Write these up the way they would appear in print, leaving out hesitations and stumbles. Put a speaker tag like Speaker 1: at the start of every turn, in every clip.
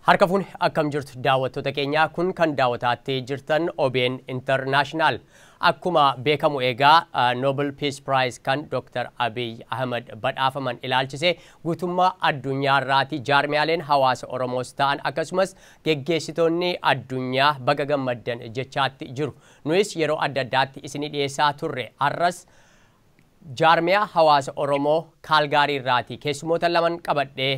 Speaker 1: Harka fuune, akkam jirtu daawwattoota keenyaa? Kun kan daawwataatti jirtan OBN International. Akkuma beekamu egaa Nobel Peace Prize kan Dr. Abiy Ahmed badhaafaman ilaalchise guutummaa addunyaarraati jaarmiyaaleen hawaasa Oromoos ta'an akkasumas geggeessitoonni addunyaa baga gammaddan jechaatti jiru. Nuyis yeroo adda addaatti isinii dhiyeessaa turre. Har'as jaarmiyaa hawaasa Oromoo Kaalgaarii irraati keessummoota laman qabadhee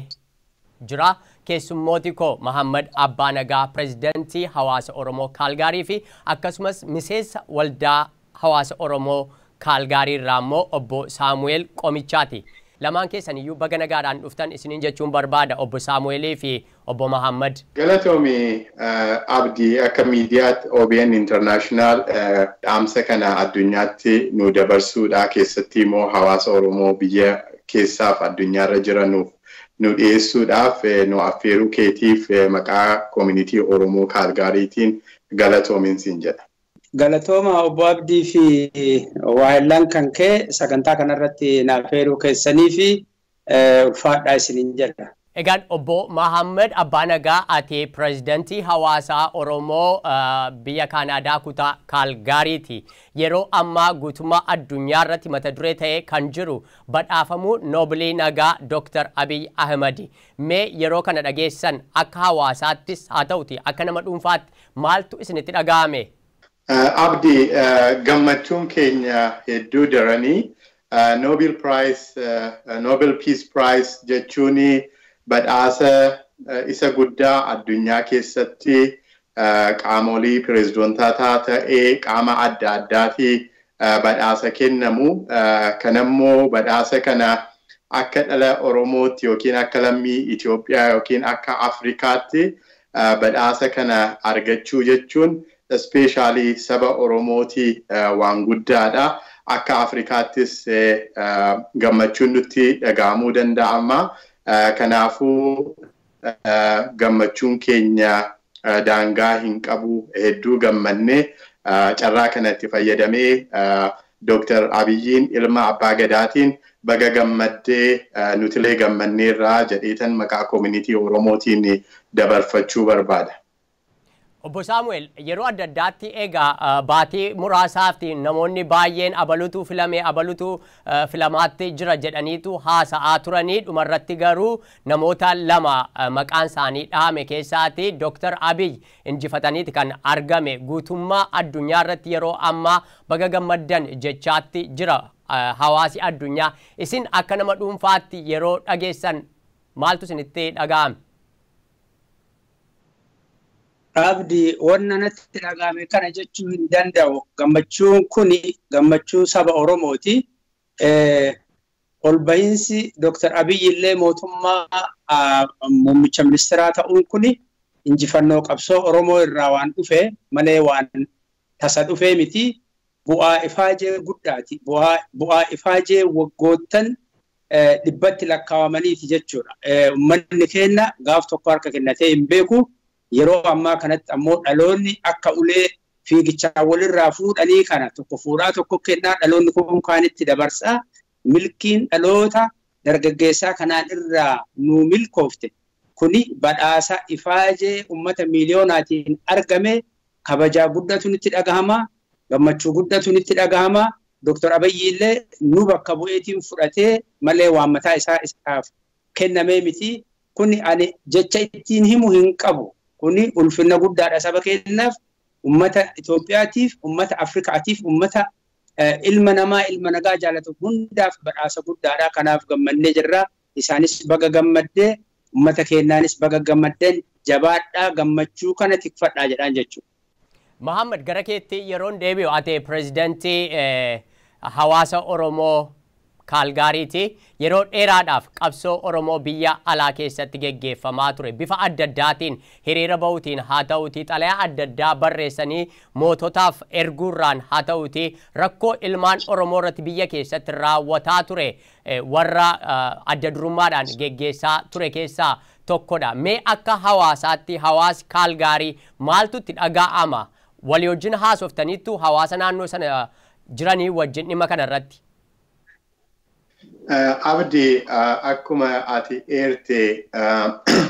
Speaker 1: jira. Keessummooti koo Mahammad Abbaa pirezidantii hawaasa Oromoo Kaalgaarii fi akkasumas miseensa waldaa hawaasa Oromoo Kaalgaarii irraa immoo obbo Saamu'eel Qomichaati. Lamaan keessan iyyuu baga nagaadhaan dhuftan isiniin jechuun barbaada, obbo Saamu'eelii fi obbo Mahammad.
Speaker 2: Galatoomi Abdii, akka miidiyaatti OBN International dhaamsa kana addunyaatti nu dabarsuudha, keessatti immoo hawaasa Oromoo biyya keessaaf addunyaarra jiranuuf nu dhiyeessuudhaaf nu affeeruu keetiif maqaa community Oromoo Kaalgaariitiin galatoomin siin jedha.
Speaker 3: Galatooma obbo Abdii fi waayillaan kan kee, sagantaa kanarratti na affeeruu keessanii fi ulfaadhaa isiniin jedha.
Speaker 1: Egaan obbo Mahammad Abbaa ati pirezidantii hawaasaa Oromoo biyya Kaanaadaa kutaa Kaalgaariiti. Yeroo ammaa guutummaa addunyaa irratti mata duree ta'ee kan jiru badhaafamuu Noobilii Nagaa Dr. Abiy Ahmad. Mee yeroo kana dhageessan akka hawaasaattis haa ta'uti akka nama dhuunfaatti maaltu isinitti dhaga'ame?
Speaker 2: Abdii, gammachuun keenya hedduu daranii. Nobel Prize, Nobel Peace Prize jechuun badhaasa isa guddaa addunyaa keessatti qaamolee pirezidoontotaa ta'ee qaama adda addaati badhaasa kennamu. Kanammoo badhaasa kana akka dhala Oromootti yookiin akka lammii Itoophiyaa yookiin akka Afrikaatti badhaasa kana argachuu jechuun especially saba Oromooti waan guddaadha. Akka Afrikaattis gammachuun nutti dhaga'amuu danda'ama. Kanaafuu gammachuun keenya daangaa hin qabu, hedduu gammannee carraa kanatti fayyadamee Dr. Abiyyiin ilma abbaa gadaatiin baga gammaddee, nutilee gammanneerraa jedheetan maqaa community Oromootiin dabarfachuu barbaada.
Speaker 1: Obbo Saamu'eel, yeroo adda addaatti egaa baatii muraasaaf namoonni baay'een abalutu filame, abalutu filamaatti jira jedhaniitu haasa'aa turanii, dhumarratti garuu namoota lama maqaan isaanii dhahame keessaati Dr. Abiy injifataniiti kan argame. Guutummaa addunyaa irratti yeroo ammaa baga gammaddan jechaatti jira hawaasi addunyaa. Isin akka nama dhuunfaatti yeroo dhageessan maaltu isinitti dhaga'ame?
Speaker 3: Abdi, wanna natti dhaga'ame kana jechuu hin danda'u. Gammachuun kuni gammachuu saba Oromooti. Ol bahiinsi Dr. Abiy illee mootummaa muummicha ministeeraa ta'uun kuni injifannoo qabsoo Oromoo irraa waan dhufe malee waan tasa dhufee miti. Bu'aa ifaajee guddaati. Bu'aa ifaajee waggoottan dhibbatti lakkaawamaniiti jechuudha. Uummanni keenya gaaf tokko harka kennatee hin beeku. Yeroo ammaa kanatti ammoo dhaloonni akka ulee fiigichaa walirraa fuudhanii kana tokko fuudhaa tokko kennaa, dhaloonni kun kaanitti dabarsaa. Milkiin dhaloota dargaggeessaa kanaan irraa nu milkoofte kuni badhaasa ifaajee uummata miiliyoonaatiin argame. Kabajaa guddatu nutti dhagahama, gammachuu guddatu nutti dhagahama. Dr. Abiyyi illee nu bakka bu'eetiin fudhatee malee waan mataa isaa isaaf kennamee miti. Kuni ani jecha ittiin himu hin qabu. Kuni ulfina guddaadha saba keenyaaf, uummata Itoophiyaatiif, uummata Afrikaatiif, uummata ilma namaa, ilma nagaa jaalatu hundaaf badhaasa guddaadha. Kanaaf gammannee jirra. Isaanis baga gammaddee, uummata keenyaanis baga gammaddeen, jabaadhaa, gammachuu kana tikfadhaa jedhaan jechuudha.
Speaker 1: Muhammad, gara keetti yeroon deebi'u, ati pirezidantii hawaasa Oromoo Kaalgaariiti. Yeroo dheeraadhaaf qabsoo Oromoo biyya alaa keessatti geggeeffamaa ture bifa adda addaatiin, hiriira bahuutiin haa ta'uuti, xalayaa adda addaa barreessanii moototaaf erguurraan haa ta'uuti, rakkoo ilmaan Oromoo irratti biyya keessatti raawwataa ture warra adda durummaadhaan geggeessaa ture keessaa tokkodha. Mee akka hawaasaatti hawaasi Kaalgaarii maaltu itti dhaga'ama? Walii wajjin haasoftaniittu hawaasa naannoo sana jiranii wajjin dhimma kana irratti?
Speaker 2: Abdi, akkuma ati eerte,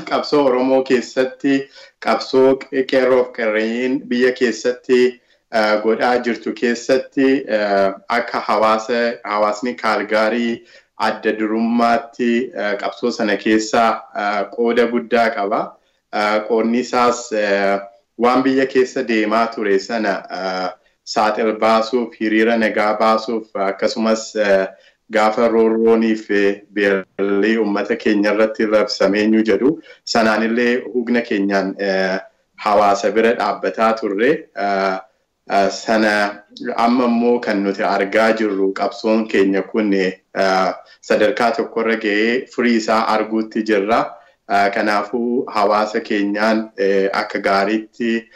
Speaker 2: qabsoo Oromoo keessatti, qabsoo qeerroof qeerreeyyiin biyya keessatti godhaa jirtu keessatti, akka hawaasa hawaasni Kaalgaarii adda durummaatti qabsoo sana keessaa qooda guddaa qaba. Qoodni isaas waan biyya keessa deemaa ture sana saaxil baasuuf, hiriira nagaa baasuuf, akkasumas gaafa roorroonii fi beelli uummata keenya irratti labsameenyu jedhu sanaanillee humna keenyaan hawaasa bira dhaabbataa turre. Sana amma immoo kan nuti argaa jirru, qabsoon keenya kun sadarkaa tokkorra ga'ee firii isaa arguutti jirra. Kanaafuu hawaasa keenyaan akka gaariitti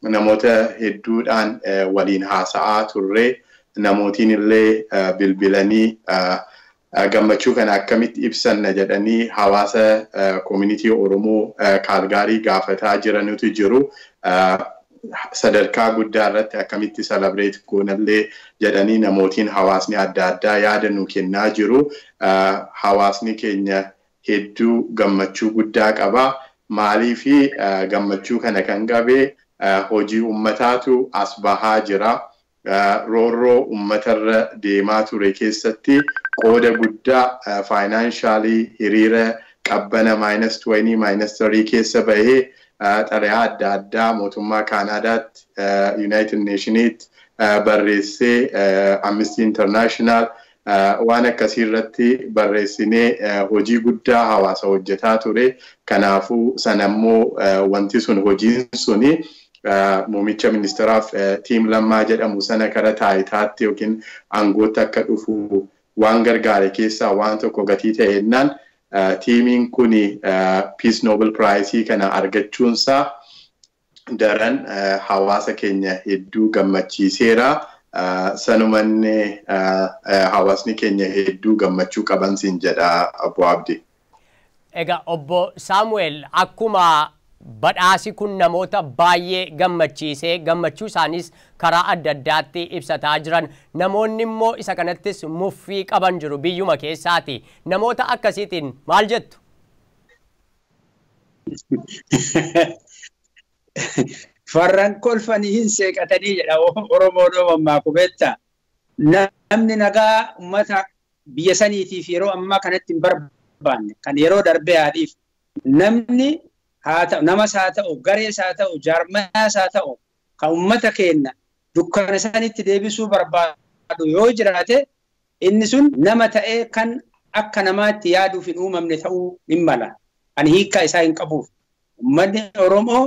Speaker 2: namoota hedduudhaan waliin haasa'aa turre. Namootiin illee bilbilanii gammachuu kana akkamitti ibsanna jedhanii hawaasa community Oromoo Kaalgaarii gaafataa jiranutu jiru. Sadarkaa guddaa irratti akkamitti celebrate goonallee jedhanii namootiin hawaasni adda addaa yaada nu kennaa jiru. Hawaasni keenya hedduu gammachuu guddaa qaba. Maaliifi gammachuu kana kan qabe, hojii ummataatu as bahaa jira. Roorroo uummatarra deemaa ture keessatti qooda guddaa financially hiriira qabbana -20, -30 keessa bahee, xalayaa adda addaa mootummaa Kaanaadaatti, United Nationitti barreessee, Amnesty International waan akkasii irratti barreessinee hojii guddaa hawaasa hojjetaa ture. Kanaafuu sanammoo wanti sun, hojiin suni, muummicha ministeeraaf team Lammaa jedhamu sana kara taayitaatti yookiin aangootti akka dhufu waan gargaare keessaa waan tokko gatii ta'ennaan, teamiin kun Peace Nobel Prize kana argachuunsaa daran hawaasa keenya hedduu gammachiiseera. Sanumanne hawaasni keenya hedduu gammachuu qaban siin jedha, Obbo Abdi.
Speaker 1: Egaa Obbo Saamu'eel, akkuma badhaasi kun namoota baay'ee gammachiisee, gammachuu isaanis karaa adda addaatti ibsataa jiran, namoonni immoo isa kanattis muffii qaban jiru biyyuma keessaati. Namoota akkasiitiin maal jettu?
Speaker 3: Farran kolfanii hin seeqatanii jedha Oromoon mammaaku, beektaa. Namni nagaa uummata biyya saniitiif yeroo ammaa kanatti hin barbaanne, kan yeroo darbee haadhiif, namni haa ta'u, namas haa ta'u, garees haa ta'u, jaarmayaas haa ta'u, kan uummata keenya dukkana sanitti deebisuu barbaadu yoo jiraate, inni sun nama ta'ee kan akka namaatti yaaduuf hin uumamne ta'uu hin mala. Ani hiikkaa isaa hin qabuuf. Uummanni Oromoo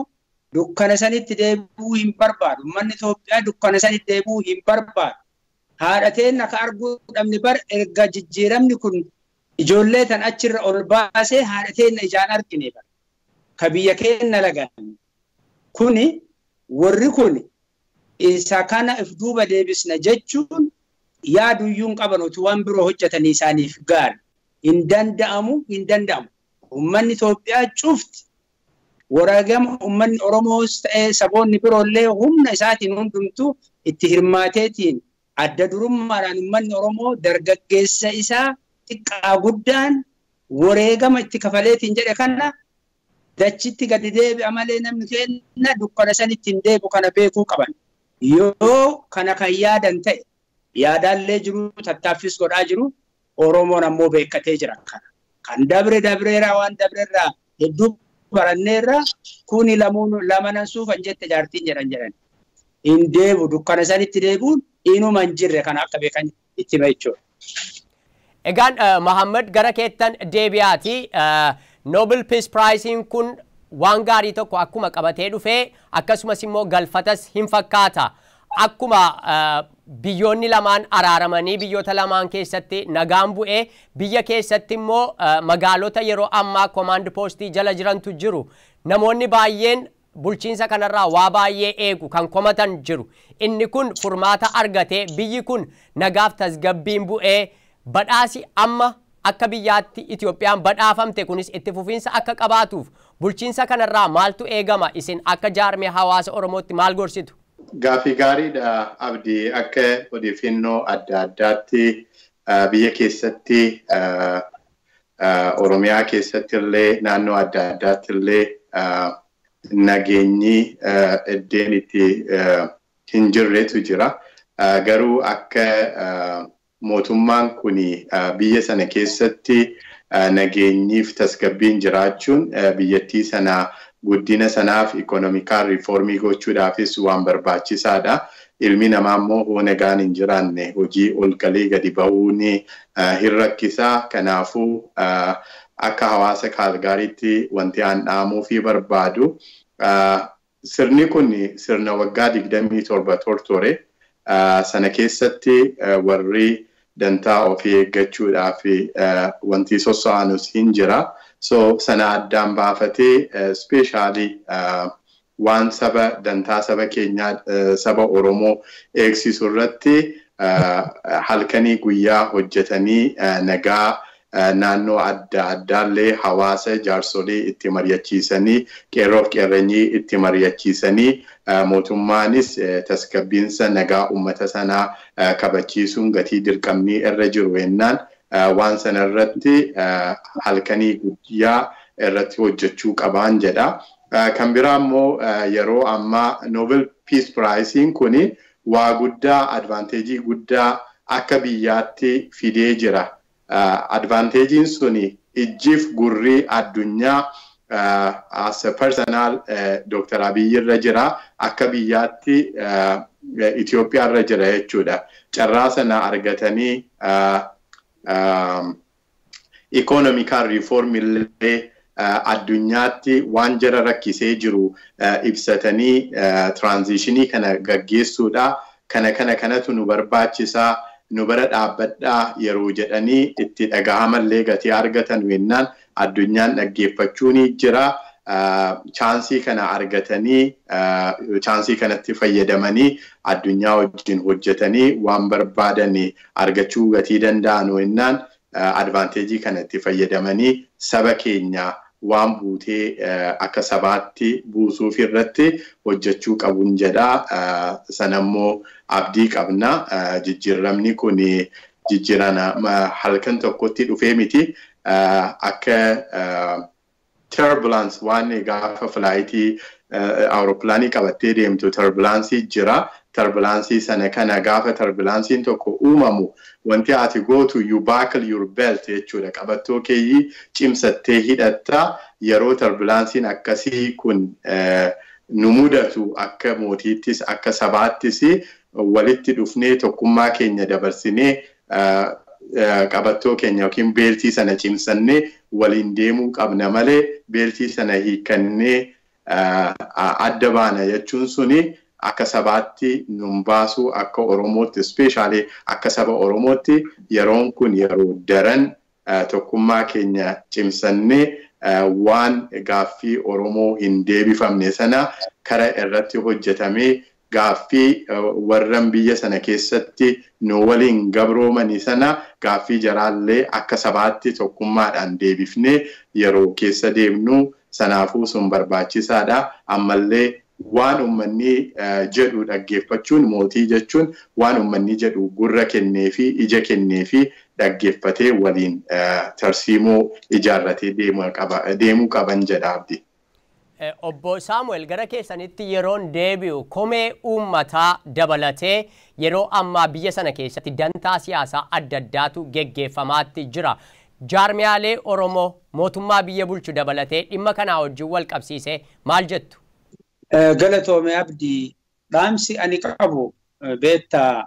Speaker 3: dukkana sanitti deebi'uu hin barbaadu. Uummanni Itoophiyaa dukkana sanitti deebi'uu hin barbaadu. Haadha teen akka arguu dhabne bar, erga jijjiiramni kun ijoollee tan achirra ol baasee haadha teen ijaan argine bar. Ka biyya keenya lagan. Kuni warri kun isa kana if duuba deebisna jechuun yaaduyyuu hin qaban, utuu waan biroo hojjetanii isaaniif gaari. Hin danda'amu, hin danda'amu. Uummanni Itoophiyaa cufti wareegama uummanni Oromoos ta'ee saboonni biroollee humna isaatiin hundumtuu itti hirmaateetiin, adda durummaadhaan uummanni Oromoo dargaggeessa isaa xiqqaa guddaan wareegama itti kafaleetiin jedhe kana dachitti gadi deebi'a malee namni keenya dukkana sanitti hin deebi'u, kana beekuu qaban. Yoo kana kan yaadan ta'e, yaadaallee jiru, tattaaffis godhaa jiru, Oromoon ammoo beekkatee jira kana. Kan dabre dabreera, waan dabreerraa hedduu baranneerra, kuni lamuun lamanan suufan jette jaartiin jedhan jedhan. Hin deebu, dukkana sanitti deebuun inuma hin jirre, kana akka beekan itti hima jechuudha.
Speaker 1: Egaan Mahammad, gara keettan deebi'aati. Nobel Peace Prizein kun waan gaarii tokko akkuma qabatee dhufee, akkasumas immoo galfatas hin fakkaata. Akkuma biyyoonni lamaan araaramanii, biyyoota lamaan keessatti nagaan bu'ee, biyya keessatti immoo magaalota yeroo ammaa command postii jala jirantu jiru. Namoonni baay'een bulchiinsa kanarraa waa baay'ee eegu, kan komatan jiru. Inni kun furmaata argatee, biyyi kun nagaaf tasgabbiin bu'ee, badhaasi amma akka biyyaatti Itoophiyaan badhaafamte kunis itti fufiinsa akka qabaatuuf bulchiinsa kanarraa maaltu eegama? Isin akka jaarmee hawaasa Oromootti maal gorsitu?
Speaker 2: Gaafii gaariidha, Abdii. Akka odeeffannoo adda addaatti Biyya keessatti, Oromiyaa keessatti illee, naannoo adda addaatti illee nageenyi iddeen itti hin jirretu jira. Garuu akka mootummaan kun biyya sana keessatti nageenyiif tasgabbiin jiraachuun biyyattii sana guddina sanaaf economical reformii gochuudhaafis waan barbaachisaadha. Ilmi namaa immoo hoo nagaan hin jiraanne hojii ol galee gadi bahuun hin rakkisaa. Kanaafuu akka hawaasa Kaalgaariitti wanti aan dhaamuu fi barbaadu, sirni kun sirna waggaa 27 tortore. Sana keessatti warri dantaa ofii eeggachuudhaaf wanti sosso'anus hin jira. So sana addaan baafatee, especially waan saba dantaa saba keenyaa, saba Oromoo eegsisu irratti halkanii guyyaa hojjetanii, nagaa naannoo adda addaallee hawaasa, jaarsolii itti mari'achiisanii, qeerroof qeerreenyii itti mari'achiisanii, mootummaanis tasgabbiinsa nagaa uummata sanaa kabachiisuun gatii dirqamni irra jiru jennaan, waan sana irratti halkanii guyyaa irratti hojjechuu qabaan jedha. Kan biraa immoo yeroo ammaa Nobel Peace Prize'n kuni waa guddaa, advantage guddaa akka biyyaatti fidee jira. Advantageiin suni ijjiif gurrii addunyaa as a personal Dr. Abiy irra jira, akka biyyaatti Itoophiyaa irra jira jechuudha. Carraa sana argatanii economical reform illee addunyaatti waan jara rakkisee jiru ibsatanii transitionii kana gaggeessuudha. Kana kanatu nu barbaachisaa, nu bara dhaabbadhaa yeroo jedhanii itti dhagahamallee gatii argatan wennaan addunyaan dhaggeeffachuun jira. Chanceii kana argatanii, chanceii kanatti fayyadamanii, addunyaa wajjin hojjetanii waan barbaadan argachuu gatii danda'an wennaan, advantageii kana itti fayyadamanii saba keenya waan buutee akka sabaatti buusuuf irratti hojjechuu qabuun jedha. Sanammoo abdii qabna. Jijjiiramni kun jijjiirama halkan tokkotti dhufee miti. Akka turbulence, waan gaafa flightii awurooppilaanii qabattee deemtu turbulenceii jira. Turbulenceii sana kana gaafa turbulenceiin tokko uumamu wanti ati gootu, you buckle your belt jechuudha. Qabattoo keeyyii cimsattee hidhatta. Yeroo turbulenceiin akkasii kun nu mudatu, akka mootiittis akka sabaattis walitti dhufnee tokkummaa keenya dabarsinee qabattoo keenya yookiin beltii sana cimsannee waliin deemuu qabna malee, beltii sana hiikkannee adda baana jechuun suni akka sabaatti nun baasuu. Akka Oromootti, especially akka saba Oromootti, yeroon kun yeroo daran tokkummaa keenya cimsannee waan gaaffii Oromoo hin deebifamne sana kara irratti hojjetamee, gaaffii warran biyya sana keessatti nu waliin gabroomani sana, gaaffii jaraallee akka sabaatti tokkummaadhaan deebifnee yeroo keessa deemnu sanaafuu sun barbaachisaadha. Ammallee waan uummanni jedhu dhaggeeffachuun, mootii jechuun waan uummanni jedhu gurra kennee fi ija kennee fi dhaggeeffatee waliin tarsiimoo ijaarratee deemuu qaban jedha, Abdi.
Speaker 1: Obbo Saamu'eel, gara keessanitti yeroon deebi'u, komee uummataa dabalatee yeroo ammaa biyya sana keessatti dantaa siyaasaa adda addaatu geggeeffamaatti jira. Jaarmiyaalee Oromoo, mootummaa biyya bulchu dabalatee, dhimma kanaa wajjin wal qabsiisee maal jettu?
Speaker 3: Galatoome, Abdii. Dhaamsi ani qabu, beektaa,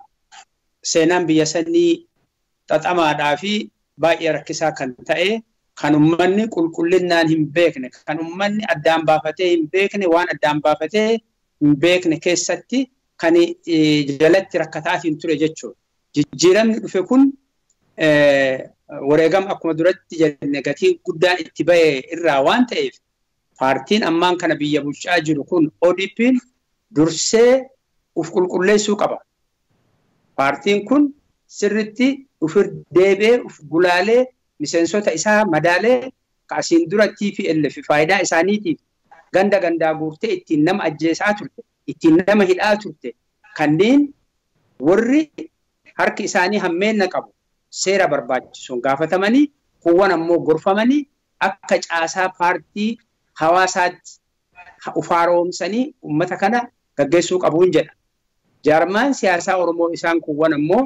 Speaker 3: seenaan biyya sanii xaxamaadhaa fi baay'ee rakkisaa kan ta'e, kan ummanni qulqullinnaan hin beekne, kan ummanni addaan baafatee hin beekne, waan addaan baafatee hin beekne keessatti kan jalatti rakkataatiin ture jechuudha. Jijjiiramni dhufe kun wareegama akkuma duratti jenne gatii guddaan itti ba'e irraa waan ta'eef, paartiin ammaan kana biyya bulchaa jiru kun, ODP'n, dursee uf qulqulleessuu qaba. Paartiin kun sirritti ufir deebi'ee uf gulaalee, miseensota isaa madaalee, asiin dura TPLF faayidaa isaaniitiif ganda gandaa guurtee ittiin nama ajjeesaa turte, ittiin nama hidhaa turte, kanneen warri harki isaanii hammeenna qabu seera barbaachisuun gaafatamanii kuuwwan ammoo gorfamanii akka caasaa paartii hawaasaatti ufaaroomsanii uummata kana gaggeessuu qabuun jedha. Jaarmaan siyaasaa Oromoo isaan kuuwwan ammoo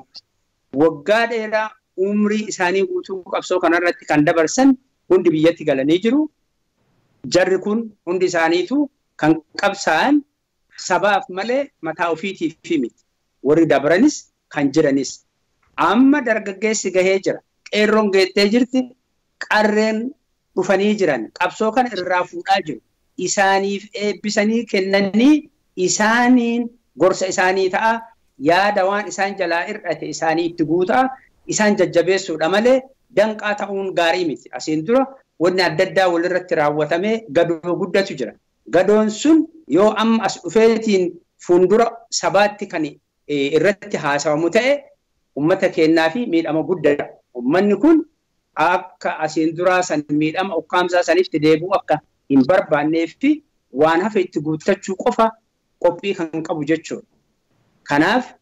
Speaker 3: waggaa dheeraa umrii isaanii guutuu qabsoo kanarratti kan dabarsan hundi biyyatti galanii jiru. Jarri kun hundi isaaniitu kan qabsaa'an sabaaf malee mataa ofiitiif miti. Warri dabranis kan jiranis. Amma dargaggeessi gahee jira. Qeerroon geettee jirti. Qarreen dhufanii jiran. Qabsoo kana irraa fuudhaa jiru. Isaaniif eebbisanii kennanii isaaniin gorsa isaanii ta'a. Yaada waan isaan jalaa hir'ate isaanii itti guutaa. Isaan jajjabeessuudha malee danqaa ta'uun gaarii miti. Asiin dura wanni adda addaa walirratti raawwatamee gadoo guddatu jira. Gadoon sun yoo amma as dhufeetiin fuuldura sabaatti kan irratti haasawamu ta'e uummata keenyaa fi miidhama guddaadha. Uummanni kun akka asiin duraa san miidhama ukkaamsaa saniif deebi'u akka hin barbaannee fi waan hafe itti guuttachuu qofa qophii kan qabu jechuudha. Kanaaf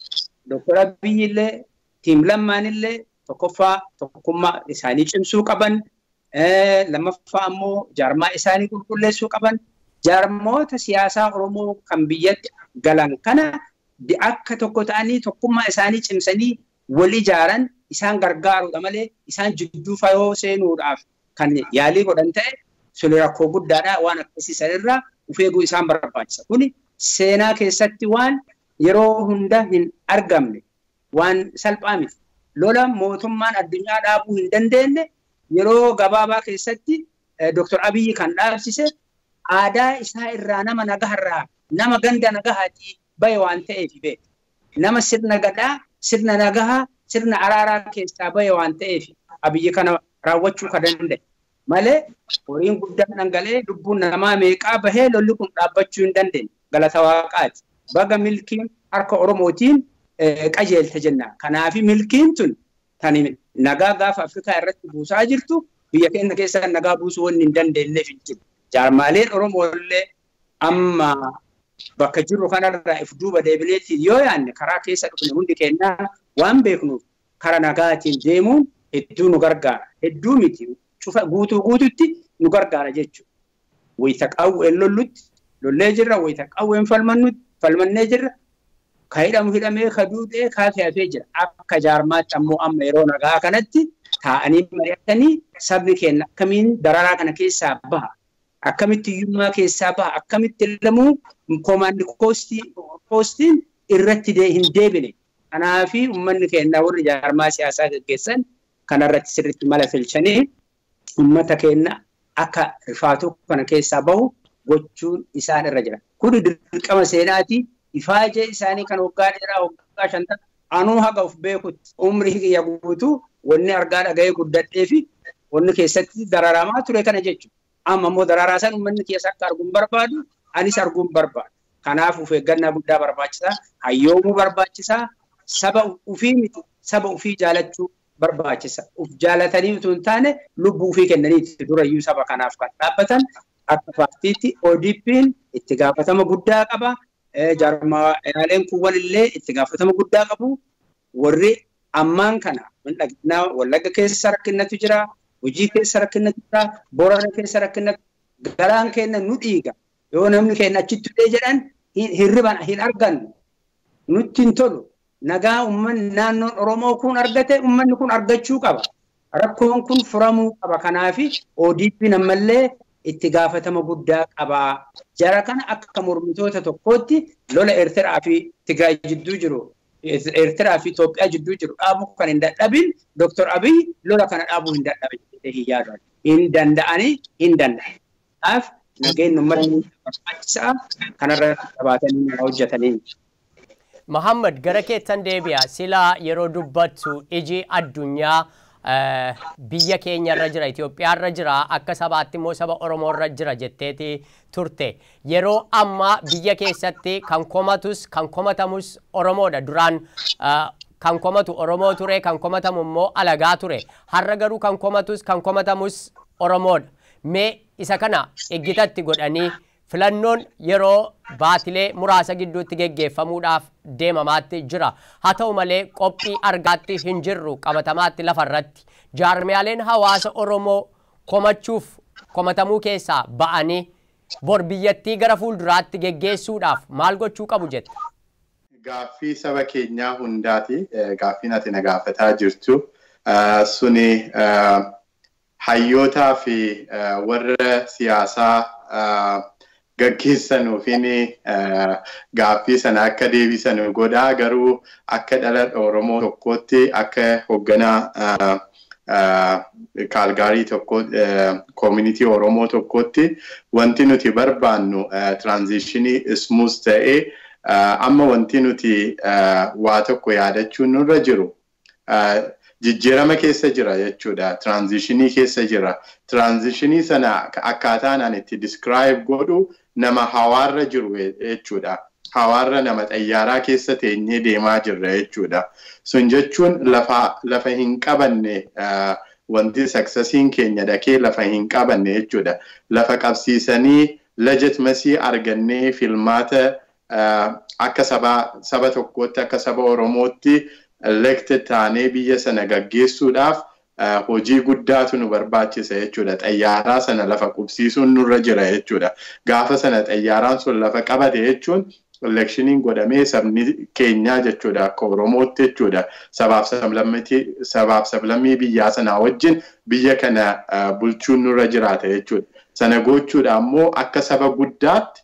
Speaker 3: Dr. Abiyyi illee Tiim Lammaan illee tokkoffaa tokkummaa isaanii cimsuu qaban, lammaffaa ammoo jaarmaa isaanii qulqulleessuu qaban, jaarmoota siyaasaa Oromoo kan biyyatti galan kana akka tokko ta'anii tokkummaa isaanii cimsanii wal ijaaran isaan gargaaruudha malee isaan jidduu fayoo seenuudhaaf kan yaalii godhan ta'e sun rakkoo guddaadha waan akkasii sanirraa of eeguu isaan barbaachisa. Kuni seenaa keessatti waan yeroo hunda hin argamne waan salphaa miti. Lola mootummaan addunyaa dhaabuu hin dandeenye yeroo gabaabaa keessatti Dr. Abiyyi kan dhaabsise aadaa isaa irraa nama nagaharraa nama ganda nagahaatii bahe waan ta'eef beeka. Nama sirna gadaa, sirna nagahaa, sirna araaraa keessaa bahe waan ta'eef Abiyyi kana raawwachuu kan danda'e. Malee horiin guddaan dhangala'ee lubbuun namaa meeqaa bahee lolli kun dhaabbachuu hin dandeenye. Galata waaqaati. Baga milkiin harka Oromootiin qajeelte jenna. Kanaafi milkiin tun kan nagaa gaafa Afrikaa irratti buusaa jirtu biyya keenya keessa nagaa buusuu wanni hin dandeenyeef hin jiru. Jaarmaaleen Oromoo illee amma bakka jirru kanarraa if duuba deebineetiin yoo yaanne karaa keessa dhufne hundi keenyaa waan beeknuuf karaa nagaatiin deemuun hedduu nu gargaara. Hedduu miti cufa guutuu guututti nu gargaara jechuudha. Wayita qawween lollutti lollee jirra, wayita qawween falmannutti falmannee jirra. Ka hidhamu hidhamee, ka duudhee, ka hafee jira. Akka jaarmaatti ammoo amma yeroo nagaa kanatti taa'anii mari'atanii sabni keenya akkamiin dararaa kana keessaa baha, akkamitti hiyyummaa keessaa baha, akkamitti lamuu koomaandi poostiin irratti hin deebine. Kanaafi uummanni keenya warri jaarmaa siyaasaa gaggeessan kanarratti sirriitti mala filchanii uummata keenya akka rifaatuu kana keessaa bahu gochuun isaan irra jira. Kuni dirqama seenaati. Ifaajee isaanii kan waggaa dheeraa waggaa 50 anuu haga of beekutti umrii kiyya guutuu wanni argaa dhaga'ee guddadhee fi wanni keessatti dararamaa ture kana jechuudha. Amma immoo dararaa san uummanni keessa akka arguun barbaadu anis arguun barbaadu. Kanaaf of eeggannaa guddaa barbaachisaa, hayyoomuu barbaachisaa, saba ofii miti saba ofii jaalachuu barbaachisa. Of jaalatanii utuu hin taane lubbuu ofii kennaniiti durayyuu saba kanaaf kan dhaabbatan akka paartiitti ODP'n itti gaafatama guddaa qaba. Jaarmaaleen kuuwwan illee itti gaafatama guddaa qabu. Warri ammaan kana Wallagga keessa rakkinnatu jira, Hojii keessa rakkinnatu jira, Boorana keessa rakkinnatu, garaan keenya nu dhiiga. Yoo namni keenya achitti illee jedhan hirriban hin argannu. Nutti hin tolu. Nagaa uummanni naannoon Oromoo kun argate uummanni kun argachuu qaba. Rakkoon kun furamuu qaba. Kanaafi ODP'n ammallee itti gaafatama guddaa qaba. Jara kana akka mormitoota tokkootti lola Eertiraa fi Tigraay jidduu jiru, Eertiraa fi Itoophiyaa jidduu jiru dhaabuu kan hin dadhabin Dr. Abiy lola kana dhaabuu hin dadhabin jedhee hin yaadu. Hin danda'anii hin danda'an. Kanaaf nageenyi uummata barbaachisaa kanarratti qabaatanii hojjetanii.
Speaker 1: Muhammad gara keessan deebi'a. Silaa yeroo dubbattu iji addunyaa biyya keenya irra jira, Itoophiyaa irra jira, akka sabaatti immoo saba Oromoo irra jira jetteeti turte. Yeroo ammaa biyya keessatti kan komatus kan komatamus Oromoodha. Duraan kan komatu Oromoo ture, kan komatamu immoo alagaa ture. Har'a garuu kan komatus kan komatamus Oromoodha. Mee isa kana eeggitatti godhanii Filannoon yeroo baatilee muraasa gidduutti geggeeffamuudhaaf deemamaatti jira. Haa ta'u malee qophii argaatti hin jirru qabatamaatti lafarratti. Jaarmiyaaleen hawaasa Oromoo komachuuf komatamuu keessaa ba'anii bor biyyattii gara fuulduraatti geggeessuudhaaf maal gochuu qabu jetta?
Speaker 2: Gaaffii saba keenyaa hundaati. Gaaffiin ati na gaafataa jirtu. Suni hayyootaa fi warra siyaasaa gaggeessanuufin gaaffii sana akka deebisan godhaa, garuu akka dhala Oromoo tokkootti, akka hoogganaa Kaalgaarii tokko, community Oromoo tokkotti, wanti nuti barbaannu transition smooth ta'ee. Amma wanti nuti waa tokko yaadachuun nurra jiru, jijjiirama keessa jira jechuudha. Transition keessa jira. Transition sana akkaataan ani itti describe godhu nama hawaarra jiru jechuudha. Hawaarra nama xayyaaraa keessa teenyee deemaa jirra jechuudha. Sun jechuun lafa hin qabanne, wanti successiin keenya dhaqee lafa hin qabanne jechuudha. Lafa qabsiisanii legitimacy argannee filmaata akka saba tokkootti, akka saba Oromootti elected taanee biyya sana gaggeessuudhaaf hojii guddaatu nu barbaachisa jechuudha. Xayyaaraa sana lafa qubsiisuun nurra jira jechuudha. Gaafa sana xayyaaraan sun lafa qabate jechuun electioniin godhamee sabni keenyaa jechuudha, akka Oromootti jechuudha. Sabaaf sablammii biyyaa sanaa wajjin biyya kana bulchuun nurra jiraata jechuudha. Sana gochuudha ammoo akka saba guddaatti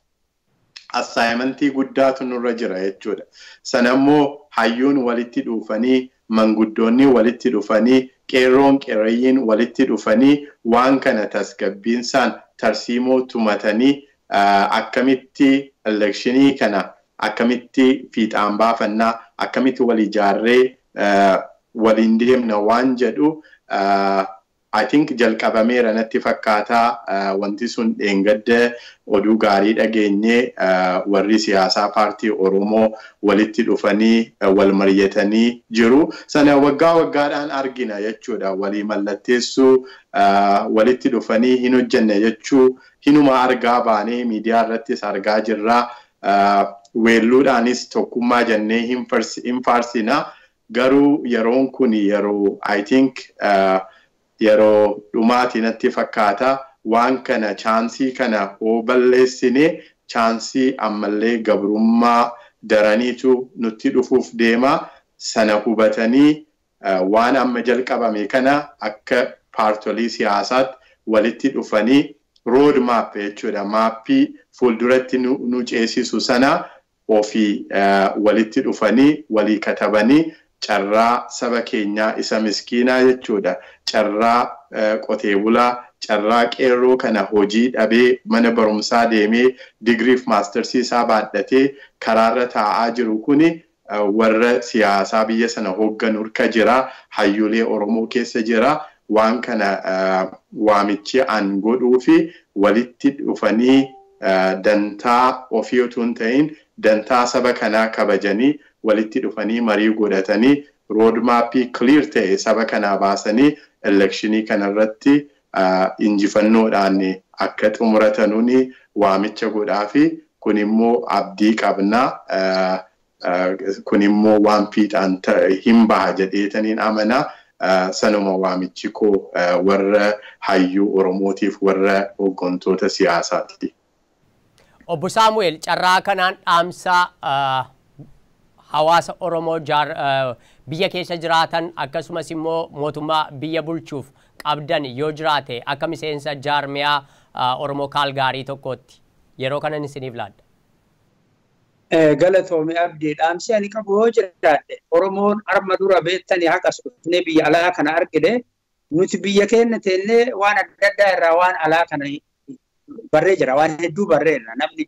Speaker 2: assignmentii guddaatu nurra jira jechuudha. Sana immoo hayyuun walitti dhufanii, manguddoonni walitti dhufanii, qeerroon qeerreyyiin walitti dhufanii, waan kana tasgabbiinsaan tarsiimoo tumatanii, akkamitti electionii kana akkamitti fiixaan baafannaa, akkamitti wal ijaarree waliin deemna waan jedhu, I think jalqabameera natti fakkaataa. Wanti sun dheengadda oduu gaarii dhageenyee, warri siyaasaa paartii Oromoo walitti dhufanii wal mari'atanii jiru. Sana waggaa waggaadhaan argina jechuudha. Walii mallatteessuu, walitti dhufanii hin hojjenne jechuu hinuma argaa baanee, miidiyaa irrattis argaa jirra. Weelluudhaanis tokkummaa jennee hin faarsina. Garuu yeroon kun yeroo, I think, yeroo dhumaati natti fakkaata. Waan kana, chance kana hoo balleessine, chance ammallee gabrummaa daraniitu nutti dhufuuf deema. Sana hubatanii waan amma jalqabame kana akka paartolii siyaasaatti walitti dhufanii road map jechuudha. Mapii fuulduratti nu ceesisu sana ofii walitti dhufanii walii katabanii, carraa saba keenyaa isa miskiinaa jechuudha. Carraa qotee bulaa, carraa qeerroo kana hojii dhabee, mana barumsaa deemee digiriif mastersii isaa baadhatee karaarra taa'aa jiru kuni warra siyaasaa biyya sana hoogganu harka jira. Hayyuulee Oromoo keessa jira. Waan kana waamichi an godhuu fi walitti dhufanii dantaa ofii otoo hin ta'in dantaa saba kanaa kabajanii, walitti dhufanii marii godhatanii, road mapii clear ta'e saba kanaa baasanii, electionii kanarratti injifannoodhaan akka xumuratanuuni waamicha godhaa fi kun immoo abdii qabnaa, kun immoo waan fiixaan hin baha jedheetaniin amanaa. Sanuma waamichi koo warra hayyuu Oromootiif, warra hooggantoota siyaasaati.
Speaker 1: Obbo Saamu'eel, carraa kanaan dhaamsa hawaasa Oromoo biyya keessa jiraatan akkasumas immoo mootummaa biyya bulchuuf qabdan yoo jiraate, akka miseensa jaarmiyaa Oromoo Kaalgaarii tokkootti, yeroo kanan isiniif laadha.
Speaker 3: Galatoomi, Abdii. Dhaamsi ani qabu yoo jiraadhe, Oromoon arma dura beektanii haqa dhufnee biyya alaa kana argine, nuti biyya keenya teennee waan adda addaa irraa waan alaa kana barree jira, waan hedduu barreerra namni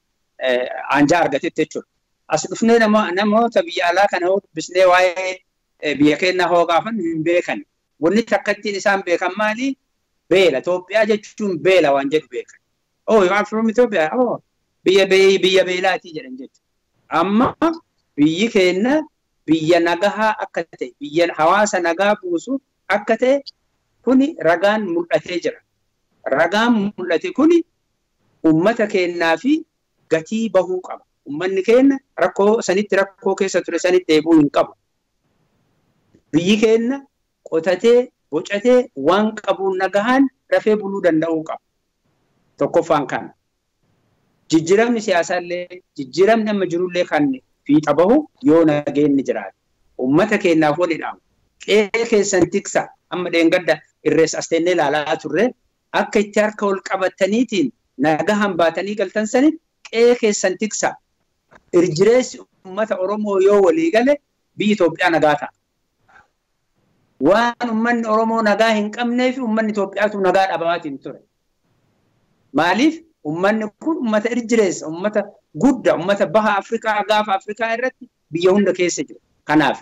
Speaker 3: anjaa argatetti jechuudha. As dhufnee namoota biyya alaa kana hoo dubbisnee, waa'ee biyya keenyaa hoo gaafannu, hin beekan. Wanni takka ittiin isaan beekan maali? Beela. Itoophiyaa jechuun beela waan jedhu beekan. "Oh, you are from Ethiopia? Oh, biyya biyya beelaatii" jedhan jechuudha. Amma biyyi keenya biyya nagahaa akka ta'e, biyya hawaasa nagaa buusu akka ta'e, kuni ragaan mul'atee jira. Ragaan mul'ate kuni Uummata keenyaa fi gatii bahuu qaba. Uummanni keenya rakkoo sanitti rakkoo keessa ture sanitti deebi'uu hin qabu. Biyyi keenya qotatee bocatee waan qabuun nagahaan rafee buluu danda'uu qaba. Tokkoffaan kana. Jijjiiramni siyaasaa illee jijjiiramni amma jirullee kan fiixa bahu yoo nageenyi jiraate. Uummata keenyaaf wali dhaamu. Qe'ee keessan tiksa amma dheengadda irreessa as teennee ilaalaa turre akka itti harka ol qabataniitiin nagahaan baatanii galtan sanitti qe'ee keessan tiksa. Irjireessi uummata Oromoo yoo walii gale biyyi Itoophiyaa nagaa ta'a. Waan uummanni Oromoo nagaa hin qabneef uummanni Itoophiyaatu nagaa dhabaatiin ture. Maaliif uummanni kun uummata irjireessa, uummata guddaa, uummata baha Afrikaa gaafa Afrikaa irratti biyya hunda keessa jiru. Kanaaf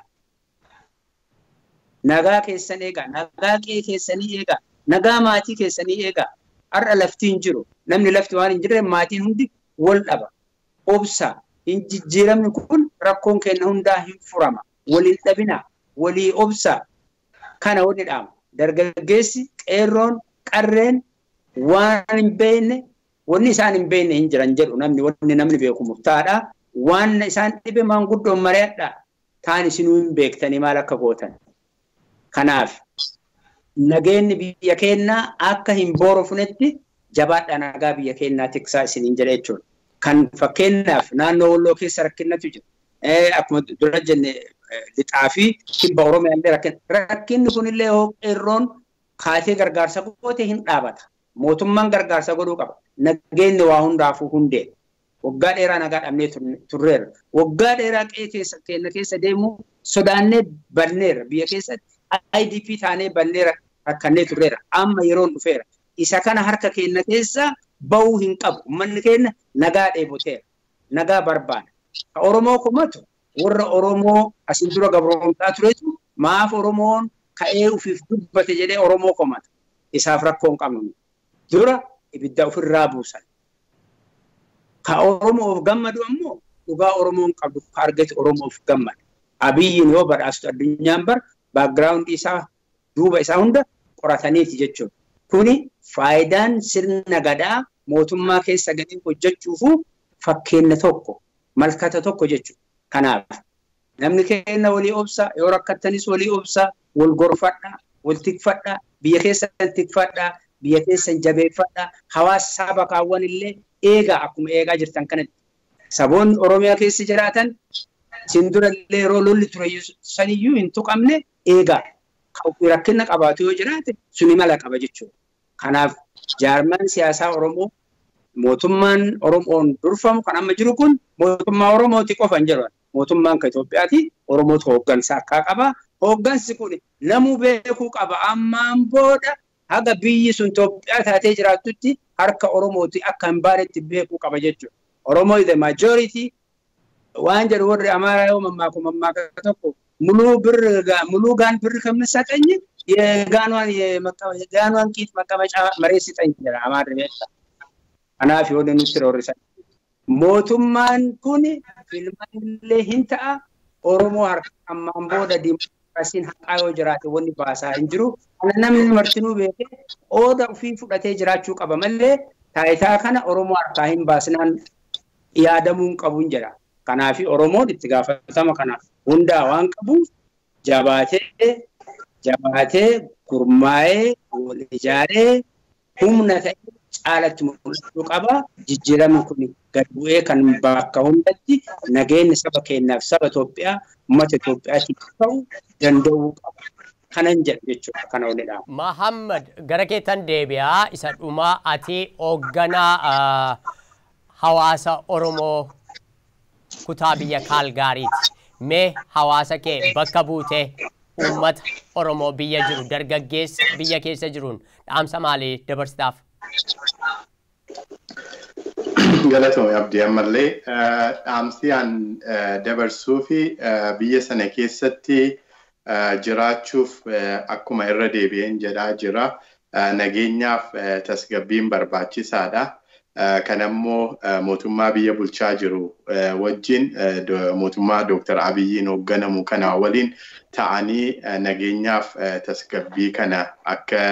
Speaker 3: nagaa keessan eegaa, nagaa qe'ee keessanii eegaa, nagaa maatii keessanii eegaa. Har'a lafti hin jiru. Namni lafti waan hin jirre maatiin hundi wal dhaba. Obsa. Hin jijjiiramni kun rakkoon keenya hundaa hin furama. Waliin dhabina. Walii obsa. Kana wali dhaama. Dargaggeessi, qeerroon, qarreen waan hin beekne wanni isaan hin beekne hin jiran jedhu namni wanni namni beeku murtaadha. Waan isaan dhibe maanguddoon mari'adha. Taan isinuu hin beektanii maal akka gootan. Kanaaf nageenyi biyya keenyaa akka hin boorofnetti jabaadhaa nagaa biyya keenyaa tiksaa isiniin jedha jechuudha. Kan fakkeenyaaf naannoo Walloo keessa rakkinnatu jira. Akkuma dura jenne lixaa fi kibba Oromiyaa illee rakkinna. Rakkinni kunillee yoo qeerroon kaatee gargaarsa goote hin dhaabata. Mootummaan gargaarsa godhuu qaba. Nageenyi waa hundaafuu hundee. Waggaa dheeraa nagaa dhabnee turreerra. Waggaa dheeraa qe'ee keessa keenya keessa deemuu sodaannee banneerra. Biyya keessatti IDP taanee banneerra rakkannee turreerra. Amma yeroon dhufeera. Isa kana harka keenya keessa bahuu hin qabu. Uummanni keenya nagaa dheeboteera. Nagaa barbaada. Ka Oromoo komatu warra Oromoo asin dura gabroomtaa turetu maaf Oromoon ka'ee ofiif dubbate jedhee Oromoo komata. Isaaf rakkoo hin qabnu. Dura ibidda ofirraa buusan. Ka Oromoof gammadu ammoo dhugaa Oromoon qabdu ka argate Oromoof gammada. Abiyyiin yoo badhaastu addunyaan bar baakgiraawundii isaa duuba isaa hunda qorataniiti jechuudha. Kuni faayidaan sirna gadaa mootummaa keessa galee hojjechuufu fakkeenya tokko malkata tokko jechuudha. Kanaaf namni keenya walii obsa yoo rakkattanis walii obsa wal gorfadha wal tikfadha biyya keessan tikfadha biyya keessan jabeeffadha hawaasa saba kaawwan illee eegaa akkuma eegaa jirtan kanatti. Saboonni Oromiyaa keessa jiraatan isin dura illee yeroo lolli ture saniyyuu hin tuqamne eegaa. Rakkina qabaatu yoo jiraate suni mala qaba jechuudha. Kanaaf jaarmaan siyaasaa Oromoo mootummaan Oromoon durfamu kan amma jiru kun mootummaa Oromooti qofa hin jedhu. Mootummaan kan Itoophiyaati Oromootu hooggansa akka qaba. Hooggansi kun namuu beekuu qaba. Ammaan booda haga biyyi sun Itoophiyaa taatee jiraattutti harka Oromooti akka hin baanetti beekuu qaba jechuudha. Oromoo is the majority waan jedhu warri Amaaraa yoo mammaaku mammaaka tokko ሙሉ ጋን ብር ከምትሰጠኝ የጋኗን የጋኗን ቂጥ መቀመጫ መሬት ስጠኝ ይላል አማር ቤታ አናፍ የሆነ ንትር ወርሳ mootummaan kun filmaanillee hin ta'a Oromoo harka ammaan booda diimokiraasiin haqaa yoo jiraate wanni baasaa hin jiru. Kana namni martinuu beekee ooda ofii fudhatee jiraachuu qaba malee taayitaa kana Oromoo harkaa hin baasnaan yaadamuu hin qabu hin jedha. Kanaaf Oromoon itti gaafatama kana hundaa waan qabuuf jabaatee gurmaa'ee wal ijaaree humna ta'e caalatti mul'achuu qaba. Jijjiiramni kun gad bu'ee kan bakka hundatti nageenya saba keenyaaf saba Itoophiyaa uummata Itoophiyaatiif ta'u danda'uu qaba. Kanan jedhu jechuudha kana olidha.
Speaker 1: Mahammad gara keettan deebi'aa isa dhumaa ati hoogganaa hawaasa Oromoo kutaa biyya Kaalgaariiti. Mee hawaasa kee bakka buutee uummata Oromoo biyya jiru dargaggeessa biyya keessa jiruun dhaamsa maalii dabarsitaaf?
Speaker 2: Galatoomii Abdii ammallee dhaamsi aan dabarsuu fi biyya sana keessatti jiraachuuf akkuma irra deebi'een jedhaa jira. Nageenyaaf tasgabbiin barbaachisaadha. Kanammoo mootummaa biyya bulchaa jiru wajjin mootummaa Dooktar Abiyyiin hoogganamu kana waliin ta'anii nageenyaaf tasgabbii kana akka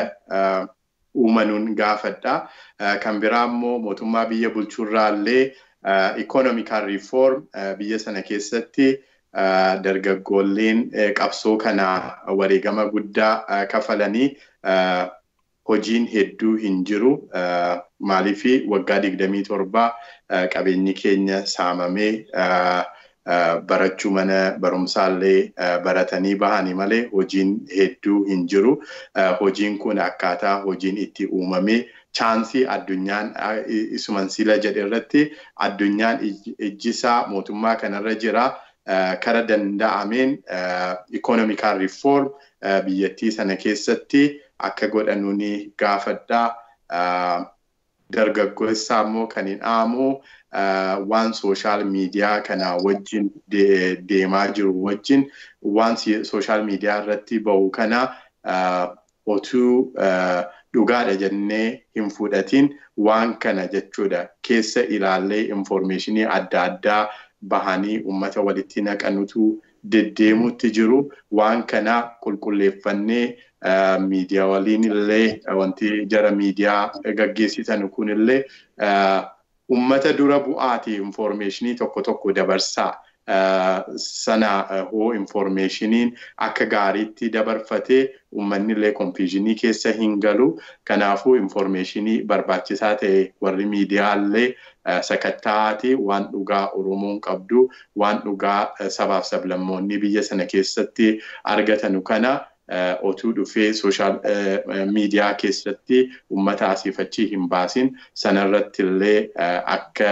Speaker 2: uumanuun gaafadha. Kan biraa immoo mootummaa biyya bulchurraallee economical reform biyya sana keessatti dargaggoolleen qabsoo kana wareegama guddaa kafalanii hojiin hedduu hin jiru. Maaliif waggaa 27 qabeenyi keenya saamamee barachuu mana barumsaallee baratanii bahanii malee hojiin hedduu hin jiru. Hojiin kun akkaataa hojiin itti uumamee chaansii addunyaan isuman sila jedhe irratti addunyaan ijjisaa mootummaa kanarra jira. Kara danda'ameen economical reform biyyattii sana keessatti akka godhanu ni gaafadha. Dargaggeessaa immoo kan hin dhaamu waan social media kana wajjin deemaa jiru wajjin waan social media irratti bahu kana otuu dhugaadha jennee hin fudhatin waan kana jechuudha keessa ilaallee informationii adda addaa bahanii uummata walitti naqanutu deddeemutti jiru. Waan kana qulqulleeffannee miidiyaa waliin illee wanti jara miidiyaa gaggeessitan kun illee uummata dura bu'aati informationii tokko tokko dabarsaa. Sana hoo informationiin akka gaariitti dabarfatee uummanni illee confusionii keessa hin galu. Kanaafuu informationii barbaachisaa ta'e warri miidiyaa illee sakatta'aati waan dhugaa Oromoon qabdu, waan dhugaa sabaaf sablammoonni biyya sana keessatti argatanu kana otuu dhufee social media keessatti uummata asiif achi hin baasin sanarratti illee akka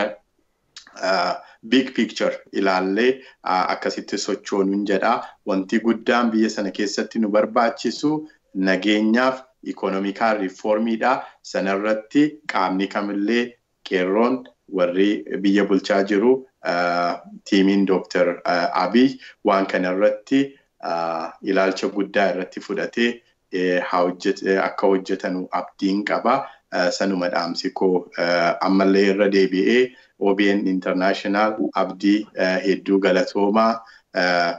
Speaker 2: big picture ilaallee akkasitti sochoonuun jedha. Wanti guddaan biyya sana keessatti nu barbaachisu nageenyaaf economical reformiidha. Sanarratti qaamni kamillee qeerroon warri biyya bulchaa jiru tiimiin Dr. Abiy waan kanarratti ilaalcha guddaa irratti fudhatee akka hojjetanu abdiin qaba. Sanuma dhaamsi koo ammallee irra deebi'ee OBN International Abdii hedduu galatoomaa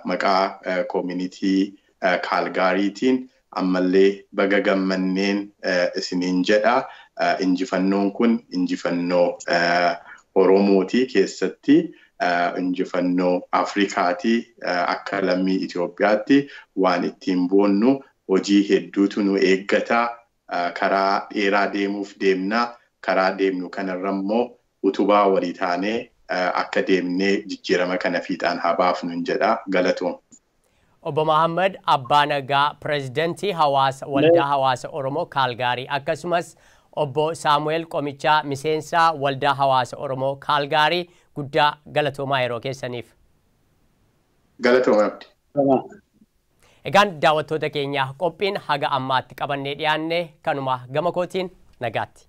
Speaker 2: maqaa community Kaalgaariitiin ammallee baga gammanneen isiniin jedha. Injifannoon kun injifannoo Oromooti keessatti injifannoo Afrikaati akka lammii Itoophiyaatti waan ittiin boonnu hojii hedduutu nu eeggata. Karaa dheeraa deemuuf deemna. Karaa deemnu kanarra immoo utubaa walii taanee akka deemnee jijjiirama kana fiixaan haa baafnu jedha. Galatoom.
Speaker 1: Obbo Mahammad Abbaa Nagaa, Pireezidantii Hawaasa Waldaa Hawaasa Oromoo Kaalgaarii, akkasumas Obbo Saamu'eel Qomichaa, miseensa Waldaa Hawaasa Oromoo Kaalgaarii, guddaa galatoomaa yeroo keessaniif.
Speaker 2: Galatooma Abdi.
Speaker 1: Egaan daawwattoota keenya, qophiin haga ammaatti qabannee dhiyaanne kanuma. Gama kootiin nagaatti.